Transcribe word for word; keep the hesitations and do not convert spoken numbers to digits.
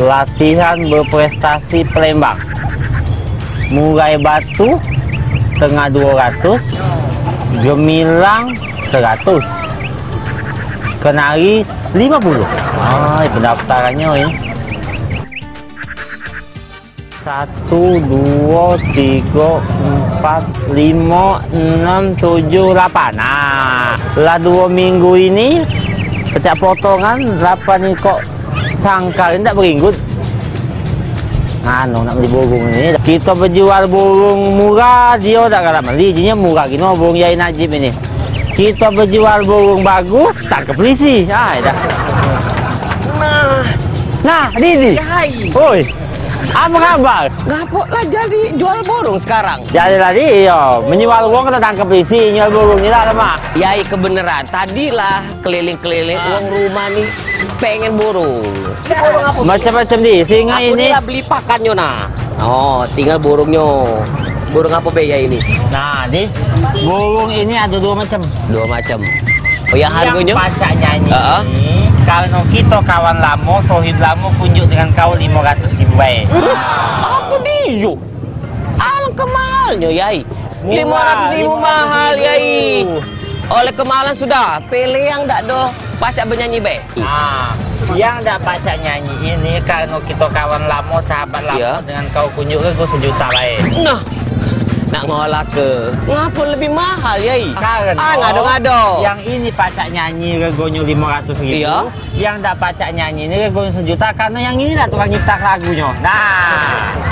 Latihan berprestasi Palembang. Murai Batu tengah dua ratus, Gemilang seratus, Kenari lima puluh. Ah, pendaftarannyo ini. Satu, dua, tiga, empat, lima, enam, tujuh, lapan. Nah, lah dua minggu ini pecak potongan lapan ikok sangkar ini dak beringgut. Anu, nak beli burung ni. Kita bejual burung murah, dia dak galak beli. Jinyo murah gino burung Yai Najib ini. Kita bejual burung bagus, tangkap polisi. Ah, dah. Nah. Nah, Didi. Yai. Oi. Apa kabar? Ngapo lah jadi jual burung sekarang? Jadi tadi, iyo, menjual burung kita tangkap polisi, jual burung ni lah, lemak. Yai, kebeneran. Tadilah keliling-keliling, ah, wong rumah ni pengen burung. Macam-macam di singa ini. Aku ni lah beli pakannyo nah. Oh, tinggal burungnyo. Burung apa be ya ini? Nah, di burung ini ada dua macam. Dua macam. Oh, yang harganya? Pacak nyanyi. Heeh. Karena kita kawan lama, sohib lama, kunjuk dengan kau lima ratus ribu baik. Apa dia? Alangkah mahalnyo, Yai. Murah, lima ratus ribu mahal, Yai. Oleh kemahalan sudah, pilih yang dak do pacak benyanyi be. Nah, yang dak pacak nyanyi ini karena kita kawan lama, sahabat lama, iya, dengan kau kunjuk rego sejuta bae. Nah, nak ngolah ke ngapo lebih mahal, Yai? Karena ah, ngado-ngado. Yang ini pacak nyanyi regonyo lima ratus ribu, iya, yang dak pacak nyanyi ini regonyo sejuta karena yang ini lah tukang nyipta lagunyo. Nah.